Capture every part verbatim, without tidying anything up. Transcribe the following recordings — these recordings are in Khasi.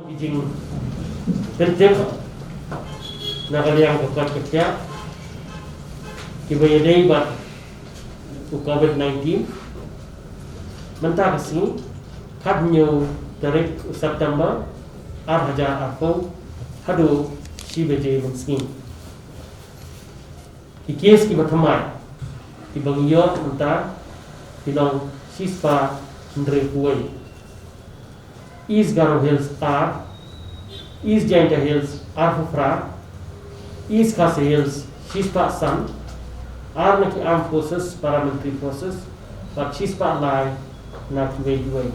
Ki jingpyntip na ka liang ka koit ka khiah kiba ïadei bad u COVID nineteen. Mynta ka sngi, khathynñiew tarik u September, ar hajar arphew, haduh shi baje mynsngi. Ki case kiba thymmai kiba ngi ïoh mynta ki long shispah hynriewphew wei. East Garo Hills ar, East Jaintia Hills arphew phra, East Khasi Hills shispah san, ar na ki Armed Forces, Paramilitary Forces, bad shispah lai na kiwei kiwei.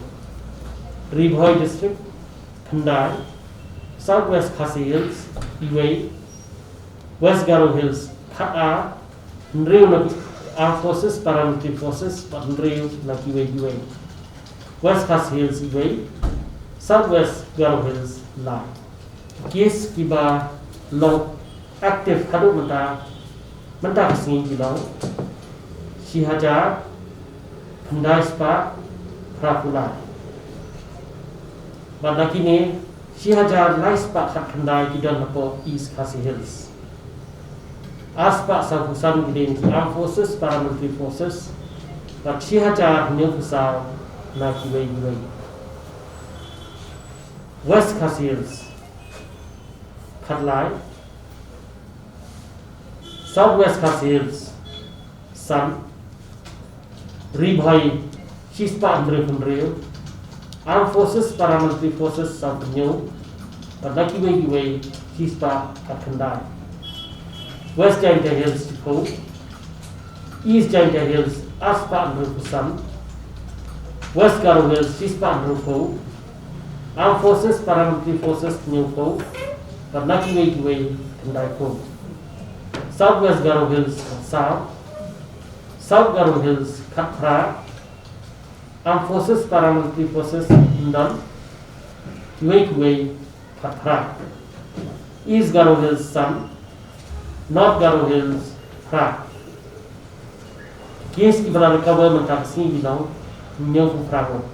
Ri Bhoi District khyndai, South West Khasi Hills iwei, West Garo Hills khatar, hynriew na ki Armed Forces, Paramilitary Forces, bad hynriew na kiwei kiwei. West Khasi Hills iwei, South West Garo Hills lai. Case kiba long active haduh mynta, mynta ka sngi ki long shi hajar khyndai spah phra phew lai. Bad na kine, shi hajar lai spah khatkhyndai ki don hapoh East Khasi Hills. Ar spah saw phew san ki dei na ki Armed Forces, Paramilitary Forces, bad shi hajar hynñiew phew saw na kiwei kiwei. West Khasi Hills khatlai, South West Khasi Hills san, Ri Bhoi shispah hynriew hynriew, Armed Forces, Paramilitary Forces saw hynñiew, bad na kiwei kiwei shispah khatkhyndai. West Jaintia Hills shiphew, East Jaintia Hills ar spah hynriewphew san, West Garo Hills shispah hynriewphew, Armed Forces, Paramilitary Forces hynñiewphew, bad na kiwei kiwei khyndaiphew. South West Garo Hills khatsaw, South Garo Hills khatphra, Armed Forces, Paramilitary Forces hynñiew, kiwei kiwei khatphra. East Garo Hills san, North Garo Hills phra. Case kiba la recover mynta ka sngi ki long hynñiewphew phra ngut.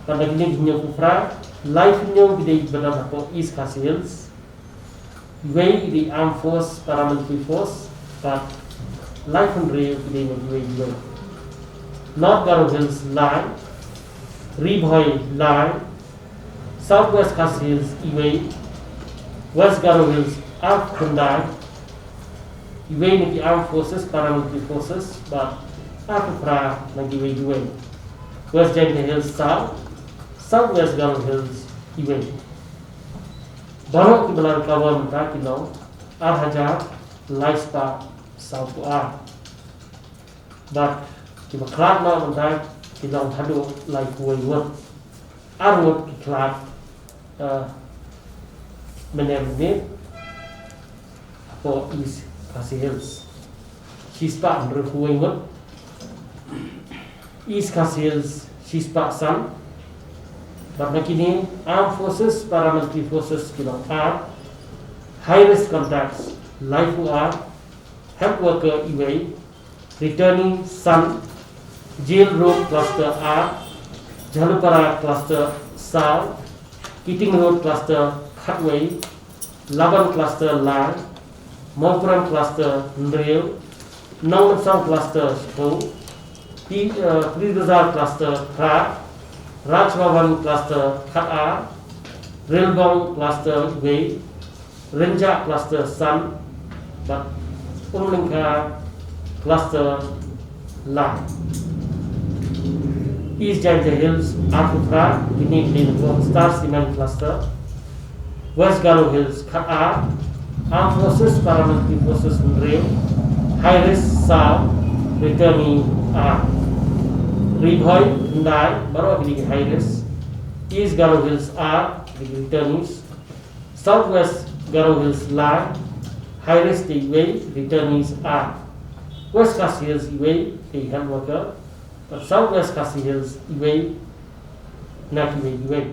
Bad na kine ki hynñiewphew phra, laiphew hynñiew ki dei kiba don hapoh East Khasi Hills, iwei i dei Armed Force, Paramilitary Force, bad laiphew hynriew ki dei na kiwei kiwei. North Garo Hills lai, Ri Bhoi lai, South West Khasi Hills iwei, West Garo Hills arphew khyndai, iwei na ki Armed Forces, Paramilitary Forces, bad arphew phra na kiwei kiwei. West Jaintia Hills saw, South West Garo Hills iwei. Baroh kiba la recover mynta ki long ar hajar lai spah sawphew ar. Bad kiba khlad noh mynta ki long haduh laiphew wei ngut. Ar ngut ki khlad, eh, mynne mynmiet hapoh East Khasi Hills. Shispah hynriewphew wei ngut. East Khasi Hills shispah san. Bad na kine Armed Forces, Paramilitary Forces ki long ar. High risk contacts laiphew ar. Health worker iwei. Returnee san. Jail Road Cluster ar. Jhalupara Cluster saw. Kiting Road Cluster khatwei. Laban Cluster lai. Mawkyrwat Cluster hynriew. Nongmynsong Cluster shiphew. Pi-, eh, Puri Bazar Cluster phra. Raj Bhavan Cluster khatar. Rilbong Cluster wei. Rynjah Cluster san, bad Umlyngka Cluster lai. East Jaintia Hills arphew phra, kine ki dei na Star Cement Cluster. West Garo Hills khatar, Armed Forces, Paramilitary Forces hynriew, high risk saw, returnee ar. Ri Bhoi khyndai, baroh ki dei ki high risk. East Garo Hills ar, ki dei ki returnees. South West Garo Hills lai, high risk dei iwei, returnees ar. West Khasi Hills iwei, dei health worker. Bad South West Khasi Hills iwei, na kiwei kiwei.